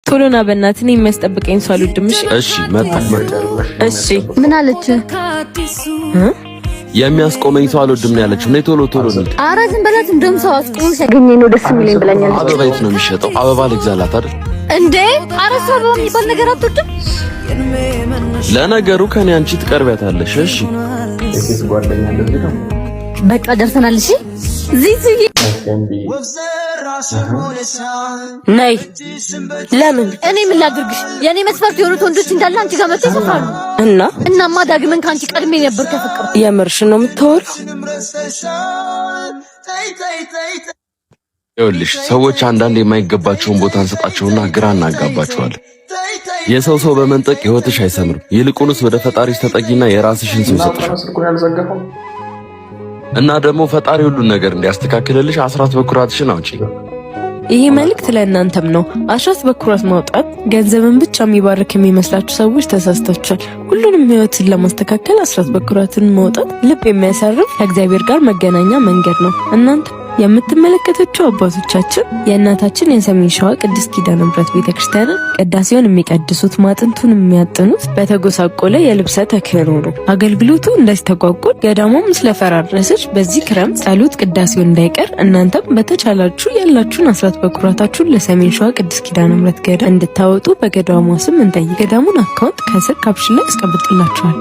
ቶሎ ና በእናትህ፣ እኔ የሚያስጠብቀኝ ሰው አልወድም። እሺ። እሺ፣ መጣ። እሺ። ምን አለች? የሚያስቆመኝ ሰው አልወድም ነው ያለችው። ነይ ቶሎ ቶሎ እንሂድ። ኧረ ዝም በላት። እንደውም ሰው አስቆሞ ሲያገኘኝ ነው ደስ የሚለኝ ብላኛለች። አበባ የት ነው የሚሸጠው? አበባ ልግዛላት አይደል? እንዴ፣ ኧረ እሷ አበባ የሚባል ነገር አትወድም። ለነገሩ ከኔ አንቺ ትቀርቢያታለሽ። እሺ። የሴት ጓደኛ እንደዚህ ነው። በቃ ደርሰናል። እሺ ዚዙዬ። ኤምቢ። ነይ። ለምን? እኔ ምን ላድርግሽ? የእኔ መስፈርት የሆኑት ወንዶች እንዳለ አንቺ ጋር መጥተው ይሰፍራሉ። እና? እናማ ዳግምን ከአንቺ ቀድሜ ነበር ከፈቀርኩ። የምርሽን ነው የምታወሪው? ይኸውልሽ፣ ሰዎች አንዳንድ የማይገባቸውን ቦታ እንሰጣቸውና ግራ እናጋባቸዋለን። የሰው ሰው በመንጠቅ ህይወትሽ አይሰምርም። ይልቁንስ ወደ ፈጣሪሽ ተጠጊና የራስሽን ሰው እና ይሰጥሻል። ነው ስልኩን ያልዘጋኸው? እና ደግሞ ፈጣሪ ሁሉን ነገር እንዲያስተካክልልሽ አስራት በኩራትሽን አውጪ። ይሄ መልእክት ለእናንተም ነው። አስራት በኩራት ማውጣት ገንዘብን ብቻ የሚባርክ የሚመስላችሁ ሰዎች ተሳስታችኋል። ሁሉንም ህይወትን ለማስተካከል አስራት በኩራትን ማውጣት ልብ የሚያሳርፍ ከእግዚአብሔር ጋር መገናኛ መንገድ ነው። እናንተ የምትመለከታቸው አባቶቻችን የእናታችን የሰሜን ሸዋ ቅድስት ኪዳነ ምሕረት ቤተክርስቲያንን ቅዳሴውን የሚቀድሱት፣ ማጥንቱን የሚያጥኑት በተጎሳቆለ የልብሰ ተክህኖ ነው። አገልግሎቱ እንዳይስተጓጎል፣ ገዳሟም ስለፈራረሰች በዚህ ክረምት ጸሎት ቅዳሴው እንዳይቀር እናንተም በተቻላችሁ ያላችሁን አስራት በኩራታችሁን ለሰሜን ሸዋ ቅድስት ኪዳነ ምሕረት ገዳም እንድታወጡ በገዳሟ ስም እንጠይቅ። ገዳሙን account ከስር caption ላይ አስቀምጥላችኋል።